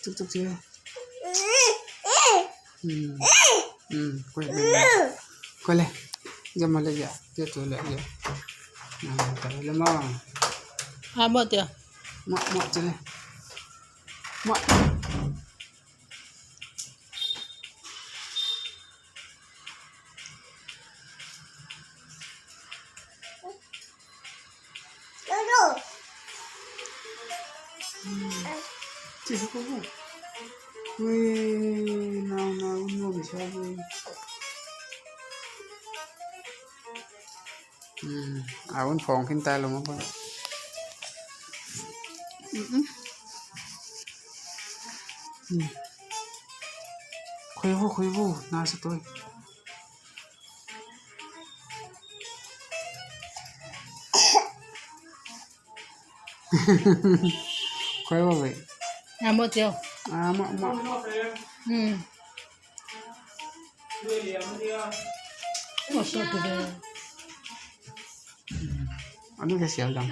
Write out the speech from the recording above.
Chuk chuk che. Hmm. Hmm. Kole. Jama le ya. Te tu le ya. Ta le ma. À mo tiêu. Mo mo che le. Mo. À vẫn phòng khi ta luôn không khơi vô khơi vô na sẽ tôi khơi vô vậy. À mo tiêu. À mọ mọ. Ừ. Mo sao tiêu. Ano kasi alam.